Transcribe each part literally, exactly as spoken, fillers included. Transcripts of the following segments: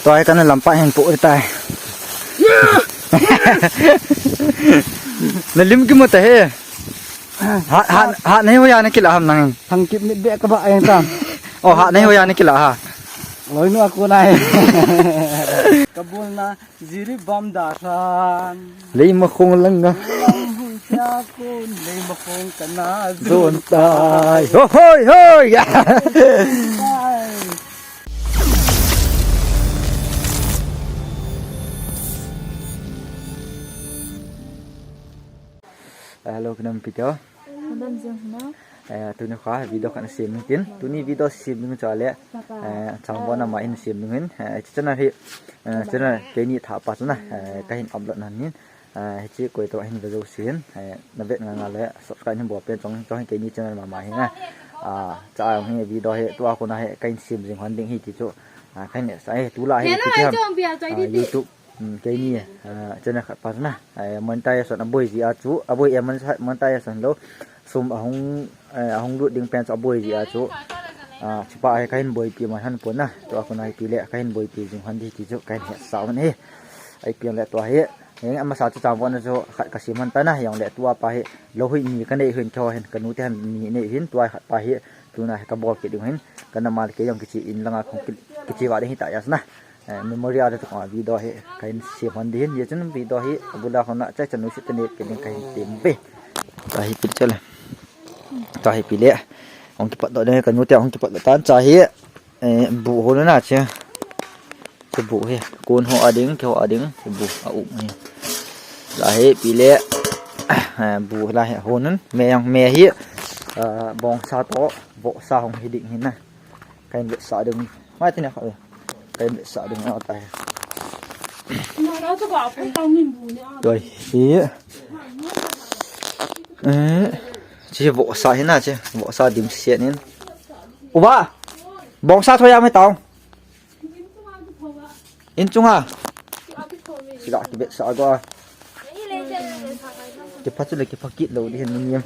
Tua hi kana lampa hin pu tai. Na lim kimu ta he. Ha, ha, ha, nei hoiya na kila ham nang. Thang kip mit be ka ba ai ta. Oh, ha, nei hoiya na kila ha. Loi nu aku nai. Kabul na jiri bam da than. Lei ma khong langa. Lei ma khong kana zon tai. Ho, hoi, hoi. Hello, kinam pito. Madam Jung na. Eh, tuni kha video khat na sem ning tin. Tuni video sem ning chu le. Eh, chang bo na ma in sem ning hin. Eh, channel hi, eh, channel keini tha pa chu na. Eh, ka hin upload na nin. Eh, hichi koi to hin video sem. Eh, na vet nga nga le subscribe hin bol pen chong chong hi keini channel ma ma hi na. Ah, cha hi video hi tua ko na hi ka hin sem jing hon ding hi ti chu. Ah, ka hin sa hi tu la hi tu ti ham. Ah, YouTube. Hmm, keini, ah, channel khat pa na. Eh, monetization aboi ji a chu, aboi, eh, mon-, monetization lo. Sum ahung, eh, ahung lut ding pen chu aboi ji a chu. Ah, chupa ai ka hin boipi man han pon na. Tua ko na hi pi le ka hin boipi jing han di ti chu ka hin he sa man he. Ai pian le tua he. He ama sa chu chang pon na chu khat ka sem han ta na. Jong le tua pa he. Lo hui ni ka nei hin kho hin ka nu te han ni nei hin tua khat pa he. Tuna he ka bol ki ding hin. Ka na mal ke jong kichi in langa khong ki, kichi va ding hi ta ya na. Eh, memory a te ko video hi ka hin sem hon di hin, ye chun video hi abula hon na chai chanu si te ne ke ding ka hin tem be. Ta hi pi chale. Ta hi pi le. Hung kipat do ne ka nu te hung kipat do tan cha hi. Eh, bu ho na che. Che bu hi. Kon ho a ding, ke ho a ding, che bu a um hi. La hi pi le. Eh, bu la hi ho nun. Me yang me hi. Ah, bong sa to, bo sa hung hi ding hin na. Ka hin vetsah ding. Mai tine kha. Ka hin vetsah ding a tai. Toi hi. Eh. Chi vohsa hi na chi. Vohsa dimset in. Uba. Bongsa thoya mai tao. In chunga. Sila kivetsah go a. Kipha chu le kipha kit lou di hin ni em.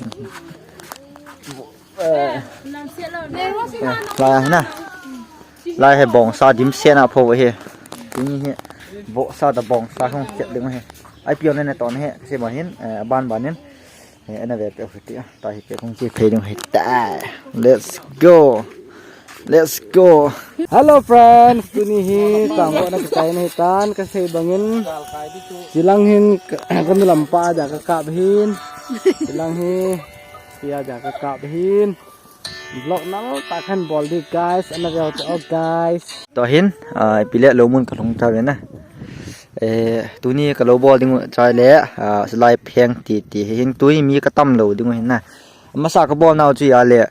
Eh. Eh, lai na. Lai hi bongsa dimset na pho hi. Tuni hi. Bongsa da bongsa hung chet ding hi. Ai pion ne ton hi. Kase ma hin, eh, ban ban hin. Eh, ana ve pe hiti a. Ta hi pe kong chi phei ding hi ta. Let's go. Let's go. Hello friends, tuni hi tangbo na kitai na hi tan ka sei bangin. Chilang hin ka, ka nu lampa ja ka kap hin. Chilang hi pia ja ka kap hin. Vlog nal ta khan bol di guys, ana ve ta o guys. To hin, ah, pile lo mun ka lhung ta ve na. Eh, tuni ka lo bol ding chai le, ah, slide pheng ti ti hin tui mi ka tam lo ding hin na. Masa ka bol nau chu ya le,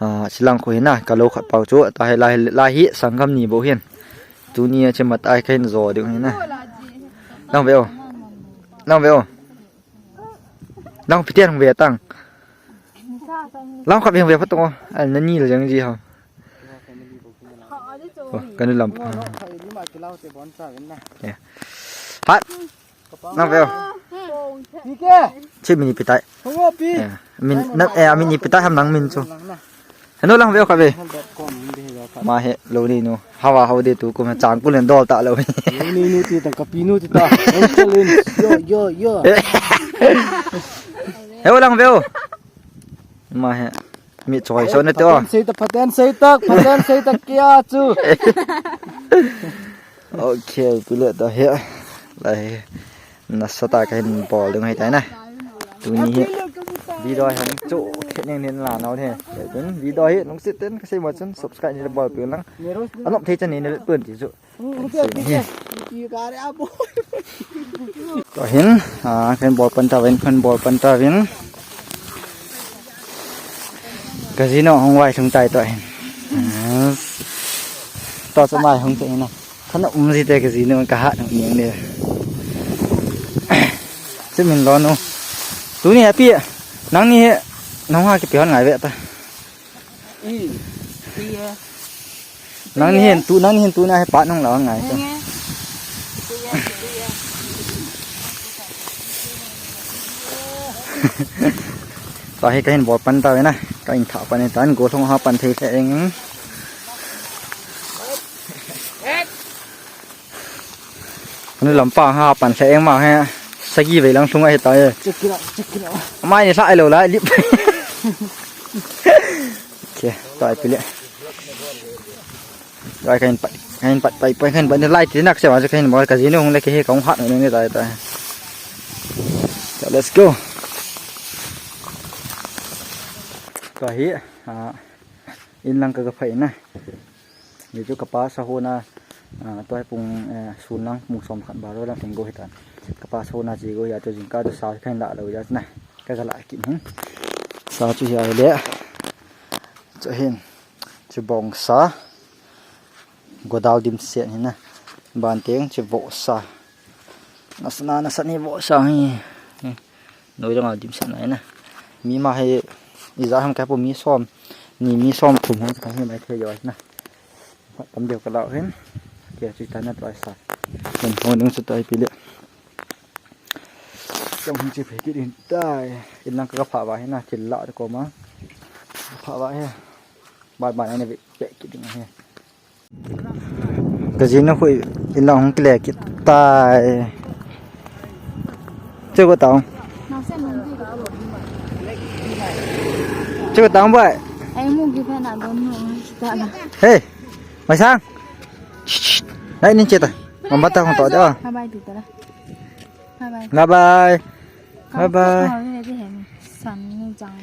ah, silang khu hin na, ka lo khat pau chu, ta he lai, lai hi sanggam ni bo hin. Tuni a che mat ai kha hin zo ding hin na. Lang ve o. Lang ve o. Lang pitian ve tang. Lang khat ve ve phat to. An na ni lo jang ji ha. Oh, ka nu lam. Yeah. Hat. Nang veo. Pi ke. Chi min ipi tai. Hung o pi. Yeah. Min, na, eh, min ipi tai ham nang min chu. Lang na. Henu lang veo kha ve. Hel dot com hin de veo kha. Ma he lo ni nu. Hawa hau de tu kum chang kulen dol ta lo. Lo ni nu ti tang ka pi nu ti ta. Hung chalin. Yo, yo, yo. Heo lang veo. Ma he. Mi choi so na to. Phaten sei ta, phaten sei ta, phaten sei ta kia chu. Okay, pile to he. Lai. Nasa ta ka hin bol ding hai tai na. Tuni hi. Video hi chu khet ning nin la nau the. Tun video hi nung sit ten ka sei ma chun subscribe ni bol pi lang. Anop thei chan ni ne pun ti chu. To hin, ah, kan bol pan ta vin, kan bol pan ta vin. Ka jinu hung vai sung tai to hin. Ah, to chu mai hung te hin na. Kana um ji te ka jinu ka hat hung ning le. Chu min lo nu. Tuni api, nang ni he, nang ha kipi hon ngai ve ta. Nang ni hin tu, nang ni hin tu na he pat nung la ngai. Ka hi ka hin bol pan ta ve na, ka in tha pan ta, an go thong ha pan thei thei eng. Nu lampa ha pan lheh eng ma he. Sagi vei lang lhung ahi ta e. Check it out, check it out. Amai ni lhai lo lai lip. Okay, tai pile. Lai kahin pat, kahin pat pai pai kahin pat ni lai ti nak se wa kahin bol ka jinu hung le ke he ka hung hat ni tai tai. So, let's go. Tua hi, ah, in lang ka ka phai na. Ni chu ka pa sa ho na, ah, tua hi pung, eh, sun lang pung som khat baro lang teng go hi tan. Ka pa sa ho na chi go ya chu jingkah chu sa kahin la lo ya na. Ka ka la kit hin. Sa chu hi ai le. Chu hin. Chu bong sa. Godal dim sen hi na. Ban teng chu vo sa. Nasa na, nasa ni vo sa hi. Noi jong a dim sen na na. Mi ma hi ija ham ka pu mi som. Ni mi som thum ho ka hi mai thei jo na. Tam deu ka lau hin. Ke chu ta na tua sa. Hin ho ning chu tai pile. Kam hung chi phei kit in tai. In lang ka pha va hi na thil la ko ma. Pha va hi. Bai bai na ve pe kit ding hi. Ka jinu khu in lang hung kile kit tai. Che ko tao. Che ko tao bai. Ai mu ki pha na don no ta la. Hey. Mai sang. Nai nin che ta. Mamba ta hung to da. Bye bye tu ta la. Bye bye. Bye bye. Bye bye. San ni jang.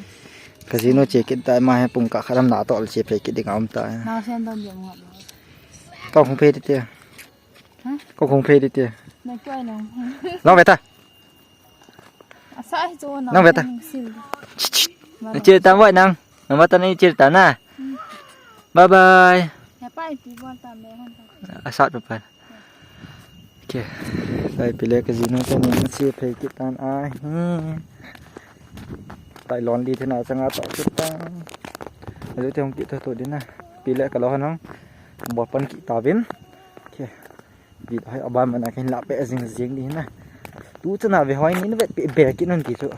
Ka jinu che kit tai ma he pung ka khalam na to che phei kit ding a um ta. Na sen don je mo. Ka hung phei ti ti. Ha? Ka hung phei ti ti. Na koi no. Nang ve ta. Asa hi chu na. Nang ve ta. Che ta bai nang. Nang ba ta ni che ta na. Bye bye. He pai ti bon ta me hon ta. Asa pa pa. Okay. Tai pile ka jinu ta ni che phei kit tan a hi. Tai lon li thina changa to kit tan. Ajo te hung kit to to din na. Pile ka lo han hung. Bol pan kit ta vin. Okay. Video hi aban mana kahin la pe jing jing ni na. Tu chana ve hoi ni na ve pe be kit non ti chu.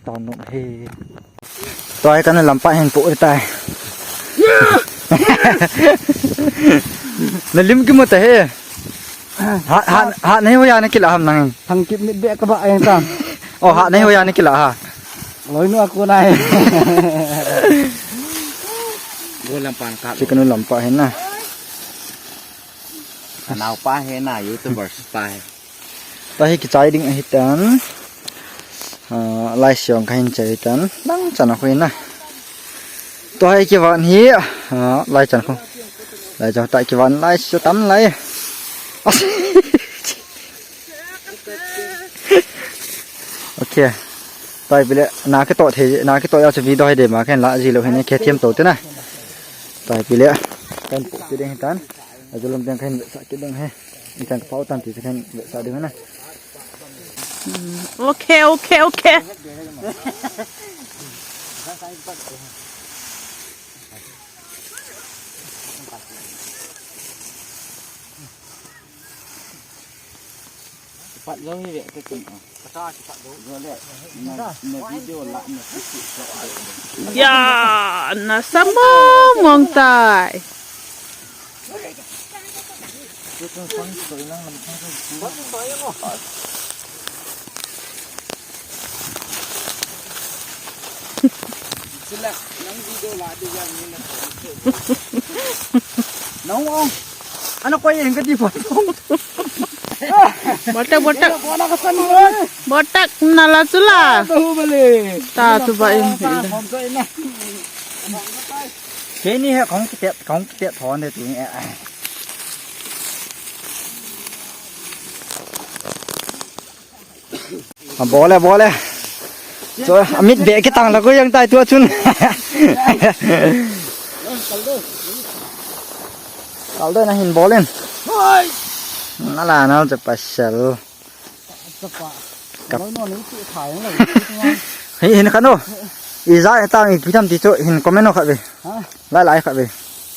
Ta no he. Tua hi kana lampa hin pu tai. Na lim ki mu ta he. Ha ha ha nei ho ya na kila ham nang. Thang kip mit be ka ba ai ta. Oh ha nei ho ya na kila ha. Loi nu aku nai. Go lampa ka. Chi kanu lampa hin na. Kanao pa he na, YouTubers pa he. Tua hi kichai ding ahi tan. Ah, lai siong kahin chai tan. Dang chan a khu na. Tua hi kivan hi. Ah, lai chan khu. Lai chan ta kivan lai sio tam lai. As. Okay. Tai pile na ke to the na ke to ya chu video hi de ma ken la ji lo hin ke thiam to te na. Tai pile. Kan pu ti ding tan. Ajo lom ding kahin sa kit ding he. Itan ka pau tan ti kahin sa ding na. Okay, okay, okay. Pat jong hi ve te kin a. Kata ki pat do. Jo le. Na, na video la na ki ki so. Ya, na sa mong mong tai. Tu tu pang so inang lam pang so. Sila, nang video la di yang ni na. Nang ong. Ano ko yen ka di pa. Botak, botak. Botak na la chu la. Bahubali. Ta chu ba in. Kei ni he kong kitet, kong kitet thon de tu ni. A bol e, bol e. Chu, a mit be kitang la ko yang tai tu chun. Kal do na hin bol in. Hoi. Na la na chu pasal. Kap. Loi no ni ti thai lo. Hi hin khan o. I ja e tang i pi tham ti chu hin comment o khat ve. Ha? Lai lai khat ve.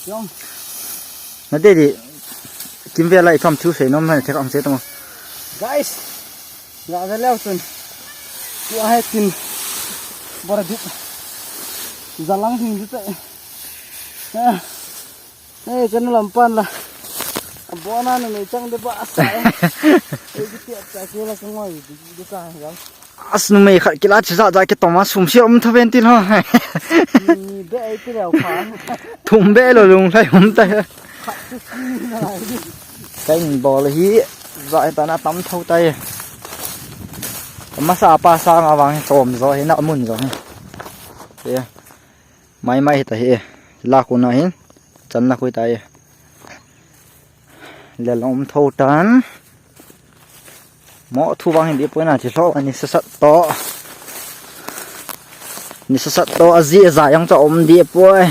Jong. Na de di. Kim ve lai tham thu sei nom na thek ang se tong. Guys. Ga ve leo chun. Tu a he tin. Bora dip. Jalang thing dip. Eh. Hei, kanu lampan la. Bona numei chang de ba sa. Ei ki tia ta ke la ka ngoi di di ka ya. As numei khat kila chi ja ja ke toma sum si um thaven til ho. Ni be ei ti leo kha. Thum be lo lung lai um ta. Khat tu si na lai di. Kain bol hi ja ta na tam thau tai. Masa pa sa nga wang hi chom jo hi na mun jo hi. Te. Mai mai hi ta hi. La khu na hin. Chan na khu ta hi. Le long um tho tan. Mo thu wang hin di poi na chi lo ani sa sat to. Ni sa sat to a ji a za yang cha um di poi.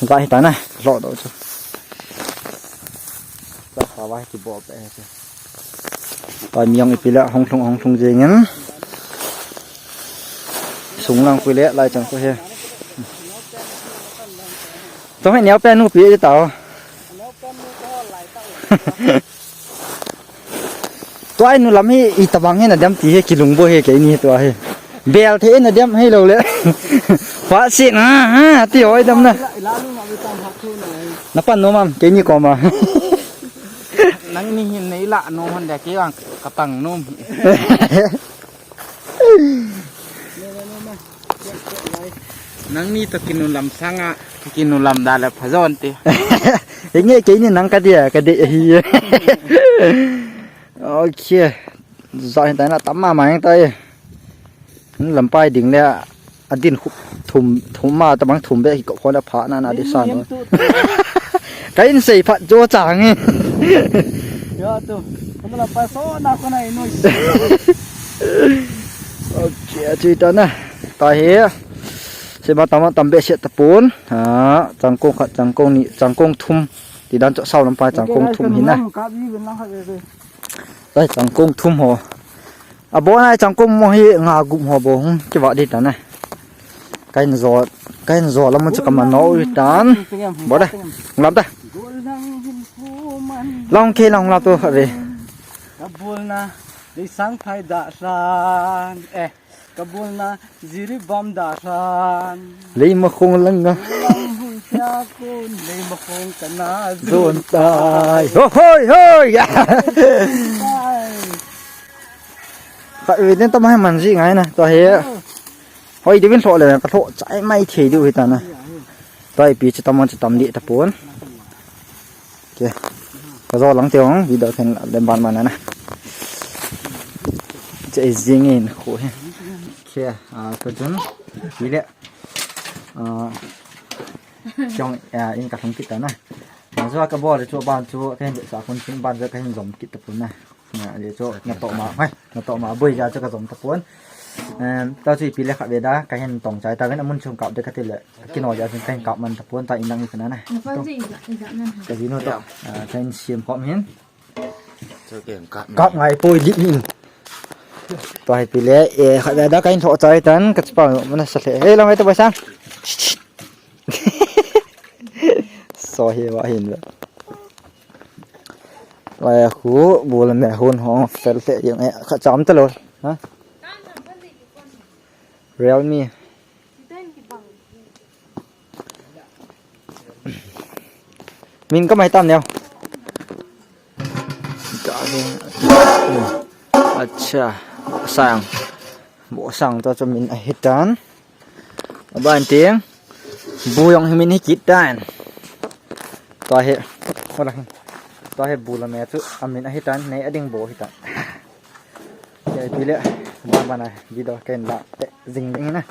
Ga hi ta na, lo do chu. Ta kha wa hi bol pe he. Pa mi yong ipi la hong thung hong thung jeng in. Sung lang pui le lai chang ko he. Tong he neo pe nu pi ta. Tua nu lam hi i tabang hi na dem ti he kilung bo he ke ni tua he. Bel the na dem he lo le. Fa si na ha ti hoi dam na. Na pan no mam ke ni ko ma. Nang ni hin nei la no hon de ke ang ka tang nom hi. Nang ni to kinu lam sanga kinu lam da le phajon ti. Inge ke ni nang ka dia ka de hi. Okay. Za hin ta na tam ma ma yang ta e. Lampai ding le a din khu thum thum ma ta bang thum be hi ko khona pha na na di sa no. Ka in sei phat jo chang e. Ya tu. Kama lampai so na ko na ino. Okay, a chui ta na. Ta he. Se ma tam tam be se ta pon. Ha, changkong khat, changkong ni, changkong thum. Ti dan cho sau lampai changkong thum hi na. Ka bi bin lang khat be. Ai, changkong thum ho. A bo nai changkong mo hi nga gup ho bo hung ki va di ta na. Kain zo, kain zo lam chu ka man no ri tan. Bo da. Lam ta. Long ke long la to khat ve. Ka bul na di sang phai da san. Eh. Ka bul na jiri bam da san. Lei ma khong lang nga. Lang hung sia kun lei ma khong ka na zon tai. Ho hoi hoi. Ai. Ka ve den ta ma man ji ngai na. To he. Hoi de vin tho le ka tho chai mai thei du hi ta na. To ipi chu tam chu tam di ta pon. Ke. Ka zo lang te ong video khen le ban ban na. Che jing in khu he. Ke, a, ka chun. Ile. A, chong, a, in ka thong kit ta na. Zo ka bol chu ban chu ka hin sa kun chin ban chu ka hin zom kit ta pon na. Na, le chu na to ma, hai, na to ma boi ja chu ka zom ta pon. Em, ta chu ipi le kha ve da, ka hin tong chai ta ven amun chung kap de ka ti le. Kino ja sin kain kap man ta pon ta in lang ni kana na. Na pa ji ja, ja nan. Ka ji no to. Ya. A, kain siam khom hin. Cho ken kap. Kap ngai poi li in. To hai pi le, e, kha da kain tho chai tan, ka pa mana sa le. Hey, lang hai to ba sang. So he wa hin ba. Lai khu, bu le me hun ho, fel te yung e, kha cham ta lo. Ha? Realme. Min ka mai tam neo. Acha, sang. Bo sang to cho min a hitan. Aban ting. Bu yong hi min hi kit tan. To he. Wala. To he bu la me chu a min a hitan. Nei a ding bo hitan. Ke pile ban ban a video ken la te jing ding na.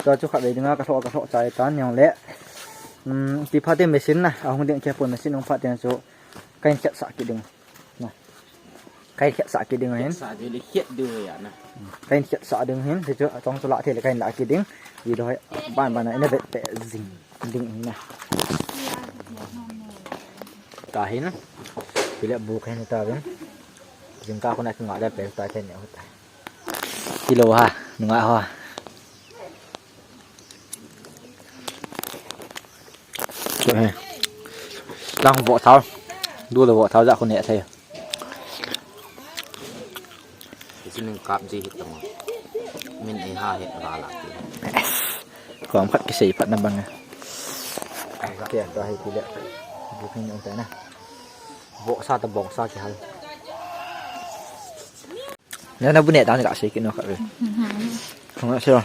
To chu kha ve ding a ka tho ka tho chai tan yong le. Um, ti pha te machine na a hung ding ke pon machine hung pha te chu kain khet sa ki ding. Na. Kain khet sa ki ding hin. Sa de le khet de ya na. Kain khet sa ding hin. Ti chu tong chu la the le kain la ki ding. Video ban ban a ina ve te jing ding na. Ka hin. Pile bu kain ta vin. Jingkah khu na kinga le pe ta thei ni ho ta. Kilo ha, nunga ho. Chu he. Lang bo thau. Du le bo thau ja khu ne thei. Kisi ning kap ji hit tamo. Min e ha hit ba la ki. Kom khat kisei phat na bang. Ai, ke ta hi ki le. Bu kin ong ta na. Bongsa ta bongsa kihal. Nana bu neh dan kasei kit nao khat ve. Khong seo.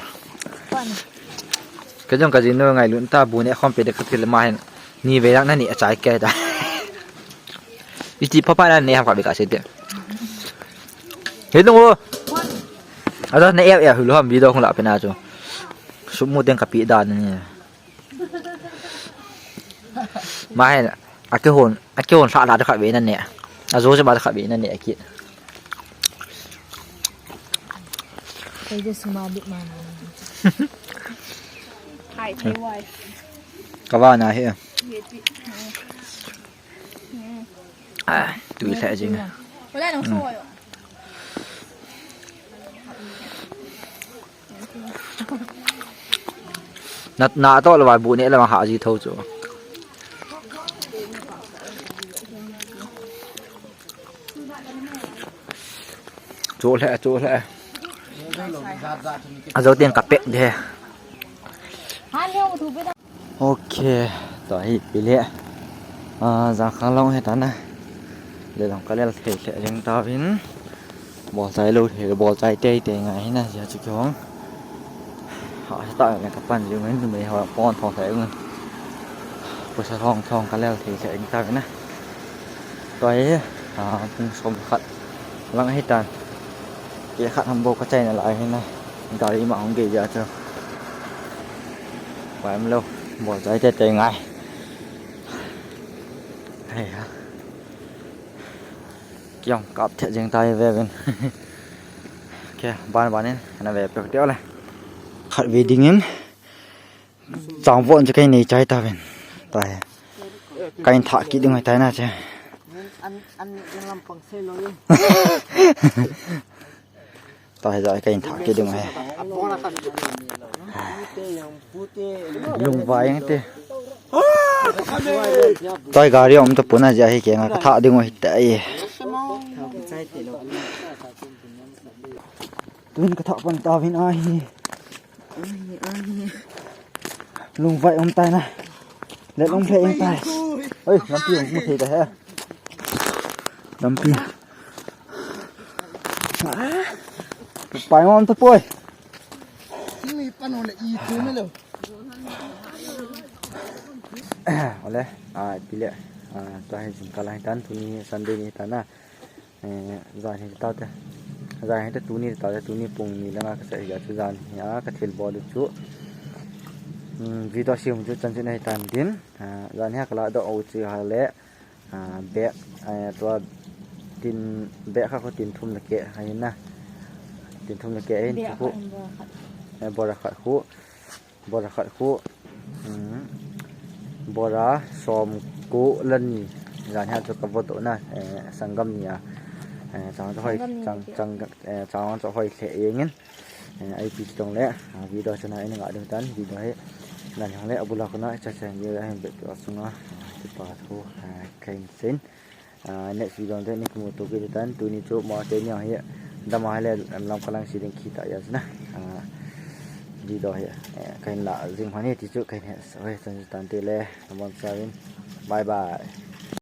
Kajong kajinu ngailutna bu neh khom pe ding kati le ma hin. Ni vei lang nani achai kei ta. Iti papa nane ham khat ve kasei te. He nung o. Ajo na eo eo hulu ham video khong la pe na chu. Sumu teng kapi dan ni. Ma hin, akihon, akihon lha lha khat ve nane. Ajo je ma khat ve nane akit. Kei je suma bit ma na. Hi, hey, wife. Kava na he. Ye ti. Ah, tui lheh jing. Wala nang so yo. Na, na to lawai bu neh lawai ha ji tho chu. Chu lheh, chu lheh. Ajo teng kapeh de. Ok, tua hi pi le. Ah, jang khang long hi ta na. Le long kalel thei lheh jeng tauvin. Bol chai lou thei, bol chai tei tei ngai hi na, jia chu kihong. Ha, sa ta le kapan jong in, numei ho pon thong thei ngun. Poisa thong thong kalel thei lheh jeng tauvin na. Tua hi, ah, pung som khat lang hi tan. Kei khat ham bou kachai nalai hi na. Gari ma hung gei jia chu. Vai um lou, bol chai tei tei ngai. Hei ha. Kiong kap thei jeng tai ve vin. Ke, ban ban in, na ve pe teo le. Khat ve ding in. Chang von chu kei nei chai tauvin. Tai. Kahin thah kit ding tai na che. An, an, an lampang sei lou. Tua hi jong kahin thah kit ding ahi. Lungvai ang te. Tua hi gari um tapon a jia hi kenga kathah ding ahi tai. Tun kathah pan tauvin ahi. Lungvai um tai na. Let um lheh ing tai. Oi, lampi hung mu thei ta he. Lampi. Pai ngom tapoi. Ni pan ole i tu me lo. Ole, ah, pi le. Ah, tua hi jingkah lai tan tuni Sunday ni ta na. Eh, jan hi ta te. Jan hi te tuni ta te tuni pung ni langa kasa hi a chu jan hi a kathil bol chu. Hmm, video sim chu chan chu nei tan din. Ah, jan hi a kala doh u chu ha le. Ah, bag, eh, tua tin bag kha khu tin thum le keh ahi na. Tin thum le keh ahin chu khu. Eh, bora khat khu. Bora khat khu. Hmm. Bora som ko le ni. Jan hi a chu ka vo doh na, eh, sanggam ni a. Eh, chang chu hoi, chang, chang, eh, chang chu hoi lheh jeng in. Eh, ipi tong le, ah, video chu na in nga ding tan, video hi. Nan hang le, abula kona, cha cha ni le, hin bet tu asunga, ah, ti pa thu, ah, kahin sin. Ah, next video te ni kimu to kit tan, tuni chu mo te ni hi, dama le, lam kalang si ding kita ya na. Ah, video hi, eh, kahin la, jing hani ti chu kahin he, so, he, chan tan te le, amon sa vin. Bye bye.